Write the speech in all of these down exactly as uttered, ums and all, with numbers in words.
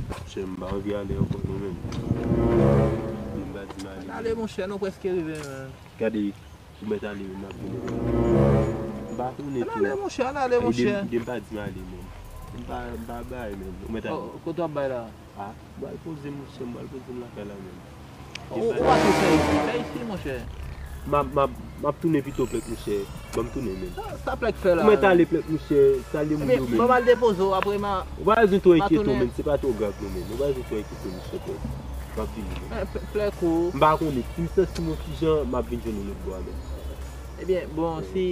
Monchè, m pa anvi ale ankò non, menn. M pa di m ale. Ale, monchè, nou prèske rive, menn. Gade, ou mèt ale, menn, m ap vini. M pa tounen tou. Ann ale, monchè, ann ale, monchè. Ede m pa di m ale, menn. M pa, m pa bay, menn. Ou mèt ale. Kote w ap bay la? Ah, m pral poze m, monchè, m pral poze m lakay la, menn. Ou, ou pa tou fè isi, fè isi, monchè. M ap, m ap, m ap tounen pito, plèk, monchè. Ban m tounen, menn. Sa, sa plèk fè la? Ou mèt ale, plèk, monchè. Salye moun yo, menn. Ebyen, ban m al depoze w, apre m a, ou pa bezwen twò enkyete w, menn. Se pa twò grav, non, menn. Ou pa bezwen twò enkyete w, monchè, plèk. M ap vini, menn. Plèk ou. M pa konnen. Si m santi m yon ti jan, m ap vin jwenn ou lòt bò a, menn. Ebyen, bon, si,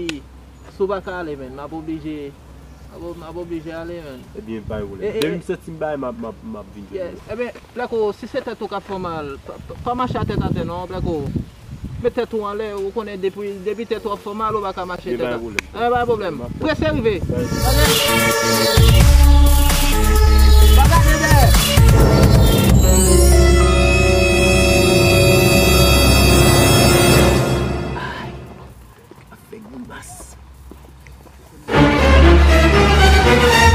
si w pa ka ale, menn, m ap oblije, m ap, m ap oblije ale, menn. Ebyen, pa gen pwoblèm. Depi m santi m bay, m ap, m ap, m ap vin jwenn ou. Ebyen, plèk ou, si se tèt ou k ap fè w mal, pa, pa, pa mache a tèt atè non, plèk ou. Met tèt ou anlè, ou konnen depi, depi tèt ou ap fè w mal, ou pa ka mache tèt atè. Ebyen, pa gen pwoblèm. Prese rive. Pa gade dèyè. Ap fè grimas.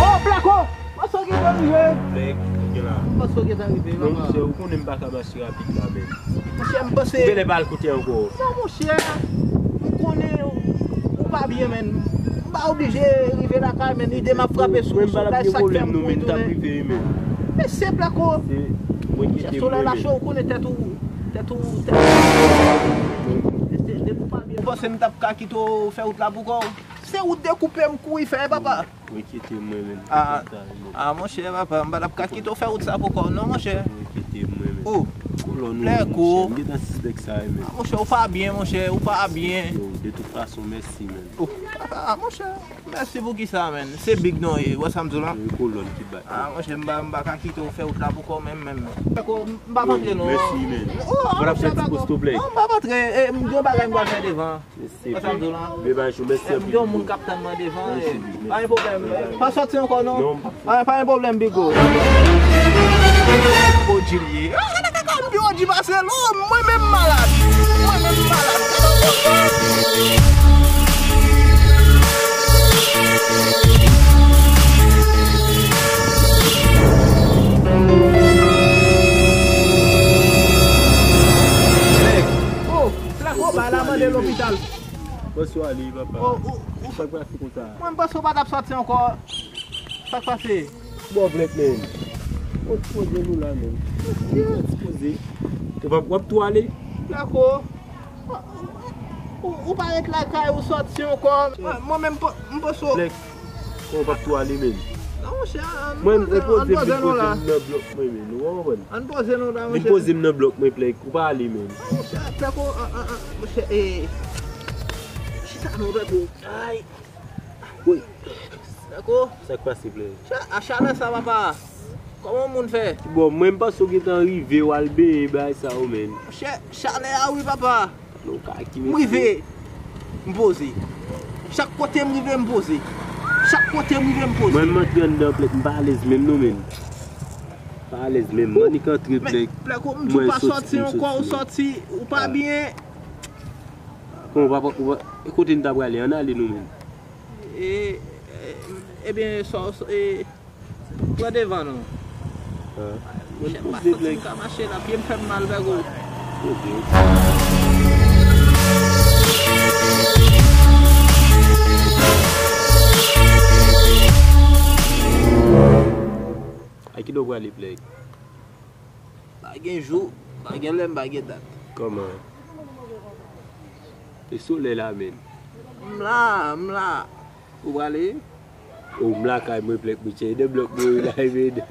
Oh, Plako! Panse w gentan rive? Plèk, gen la. Panse w gentan rive, papa. Non, monchè, ou konnen m pa ka mache rapid la, menn. Monchè, m panse. Ou genlè pa al kote ankò. Non, monchè, m konnen ou pa byen, menn. M pa oblije rive lakay, menn. Ide m ap frape sou ou, bay sa k fè m kouri tounen. Mwen pa t ap gen pwoblèm non, menn, m t ap rive, menn. Mesye, Plako. Monchè, solèy la cho, ou konnen tèt ou. Tèt ou, tèt ou. Depi w pa byen. Ou panse m t ap ka kite w fè wout la pou kò w? Se wout dekoupe m kouri fè, papa. Ou enkyete mwen menm. Ah, ah, monchè, papa, m pa t ap ka kite w fè wout sa pou kò w non, monchè. Ou enkyete mwen menm. Oh, Plèko. Monchè, m gentan sispèk sa, wi, menm. Ah, monchè, ou pa byen, monchè, ou pa byen. Yo, de tout fason, mèsi, menm. Oh, ah, monchè. Mèsi pou kisa, menn? Se big non ye, wè sa m di w la? Se kolòn ki bat. Ah, monchè, m pa, m pa ka kite w fè wout la pou kò w menm, menm. M pa kontre non. Mèsi, menn. Oh, mwen ap fè ti pòz tou, Plèk. Non, m pa kontre. E, m gen yon bagay m pral fè devan. Mèsi. Wè sa m di w la? Bebajou, mèsi anpil. M gen yon moun k ap tann mwen devan. Mèsi, big, mèsi. Pa gen pwoblèm. Pa sòti ankò non. Non, m pa. Pa, pa gen pwoblèm, bigo. O J li ye. Ah, gade kaka m pi O J pase l. Oh, mwen menm malad. Mwen menm malad. Plèk. Oh, Plèk, oh, bay la mande lopital. Bonswa, li, papa. Oh, oh, oh. Sa k pase konsa? Mwen, m panse w pa t ap sòti ankò. Sa k pase? Bon, Plèk, menm. Ou poze nou la, menm. Ou poze. Ou p ap, w ap tou ale? Dakò. Ou, ou pa ret lakay ou sòti ankò. Mwen, mwen menm, m panse w. Plèk, kòman w p ap tou ale, menm? Non, monchè, ann poze nou la. Mwen, poze m, vin poze m nan blòk mwen, menm. Ou pa konprann? Ann poze nou la, monchè. Vin poze m nan blòk mwen, Plèk. Ou pa ale, menm. Non, monchè, Plèk, ou, an, an, an, monchè, e. Chita non, Plèk, ou. Ay. Woy. Dakò. Sa k pase, Plèk? Cha-, a chalè sa, papa. Kòman moun fè? Bon, mwen m panse w gentan rive, w al benyen bagay sa yo, menm. Monchè, chalè a wi, papa. Non, ka ki mesye. M rive, m poze. Chak kote m rive, m poze. Chak kote m rive, m poze. Mwen, m antre anndan, Plèk, m pa alèz menm non, menm. Pa alèz menm. M annik antre, Plèk. Plèk, m di w pa sòti ankò, ou sòti, ou pa byen. Bon, w pa, w pa, e kote n ta prale? Ann ale nou menm. E, e, ebyen, sò, sò, e, pran devan nou. Ah. Monchè, m pa santi m ka mache la, pye m fè m mal, Plèko. A ki lè w prale, Plèk? Pa gen jou, pa gen lè, m pa gen dat. Kòman? E solèy la menm? M la, m la. Ou prale? O, m lakay mwen, Plèk, monchè. E nan blòk mwen ye la, e nan,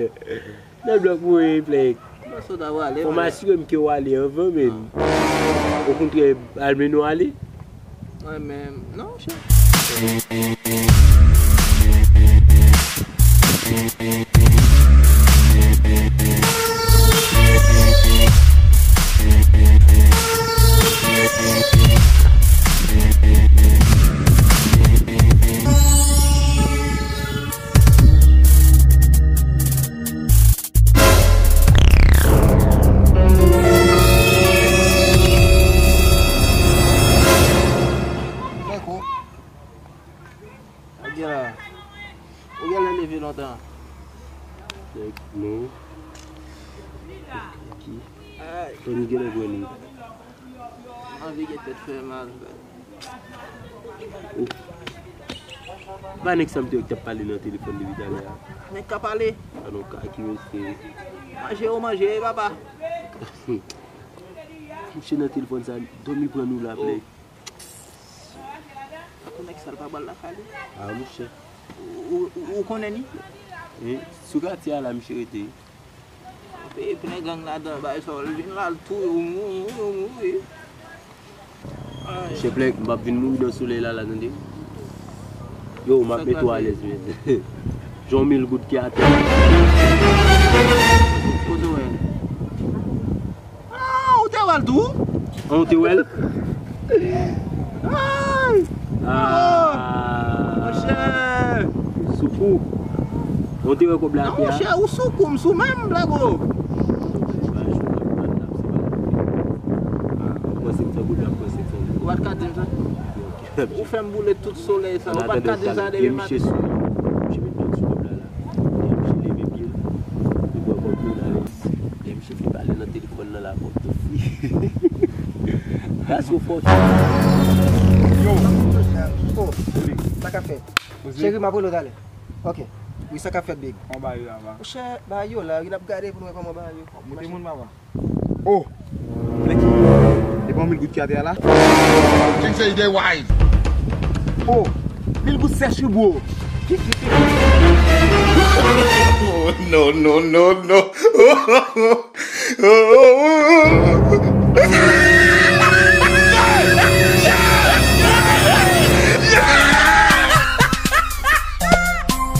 nan blòk mwen ye, Plèk. Mwen sot a prale. Fò m asire m ke w ale anvan, menm. Okontrè, al mennen w ale. Mwen menm, non, monchè. Dakò. Gade la. Ou genlè leve lontan. Nèg, non. Ki? Ay. Tony genlè jwenn li. Anvi gen tèt fè mal. Oh. Pa nèg sa m te wè k t ap pale nan telefòn depi talè a. Nèg ka pale. Sa non ka ki mesye. Manje ou manje, papa. Misye nan telefòn sa, dòmi pran nou la, plè. Tankou nèg sa l pa bal lakay li. Ah, monchè. Ou, ou, ou, ou konnen li? Wi, sou katye a la misye rete. Epi, epi nèg gang ladan, bay sa, l vin la, l touye, ou mouri, ou mouri. Ay. Monchè, plè, m p ap vin mouri nan solèy la, la, tande. Yo, m ap mete w alèz, men. Jan mil goud ki atè. Kote w wè? Ah, ou te wè l tou? An, ou te wè l? Ay! Ah! Monchè! Sou kou. Ou te wè kòb la atè a? Monchè, ou sou kou, m sou men m, blago. Ou pa t ka di m sa? Ou fè m boule tout solèy sa. Ou pa t ka di m sa depi maten. Misye sou, misye met dwèt sou kòb la, la. Misye leve pye l. Li pran kòb li, l ale. Lè misye fin pale nan telefòn nan la, kòb tou fri. Gas yo fò. Yo. Oh, sa k ap fèt? Cheri, m ap rele w talè. Ok. Wi, sa k ap fèt, big? Kòman bagay yo, papa? Monchè, bagay yo la, wi, n ap gade pou n wè kòman bagay yo. Moute moun, papa. Oh! Nèg, e pa yon mil goud ki atè a la? King say dey wise. Oh! Mil goud sèch wi, bro. Ki, ki, ki? Oh, no, no, no, no.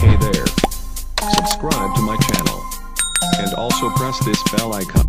Hey there. Subscribe to my channel. And also press this bell icon.